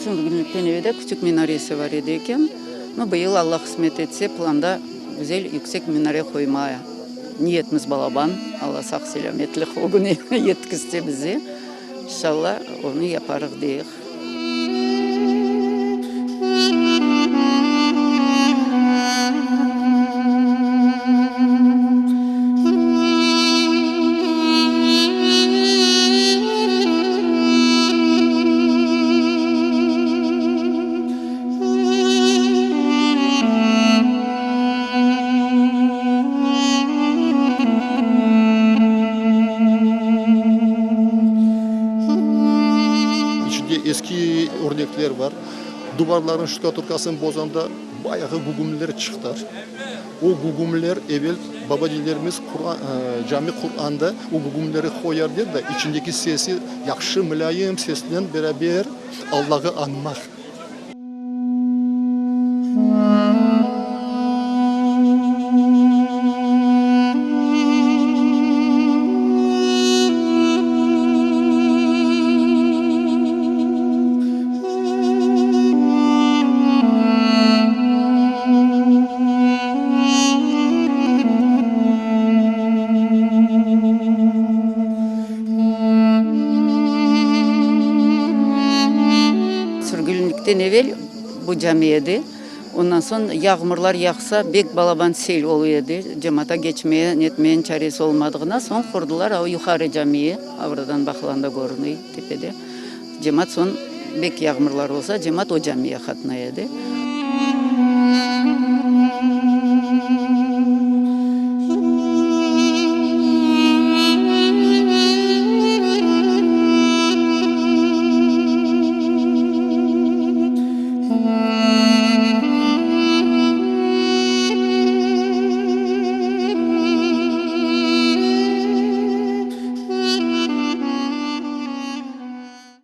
Sürgünlikten evel küçük minaresi bar edi eken. No, bıyıl, Alla qısmet etse, planda güzel yüksek minare qoymağa niyetimiz balaban. Alla sağ-selâmetlik o küne yetkizse bize, inşalla, onı yaparıq deyik. İçinde eski örnekler bar. Duvarlarnıñ ştukaturkasını bozanda bayağı gügümler çıqtı. O gügümler evel baba-dedelerimiz cami qurğanda o gügümleri qoyar edi de, içindeki sesi yahşı mulâyim sesnen beraber Allağı añmaq. Sürgünlikten evel bu cami edi. Ondan soñ yağmurlar yağsa, bek balaban sel oluy edi. Cemaata geçmeye, netmeye çaresi olmadığına soñ qurdılar o yuqarı camiyi, avradan baqılanda körünüy tepede. Cemaat soñ bek yağmurlar olsa, cemaat o camiye qatnay edi.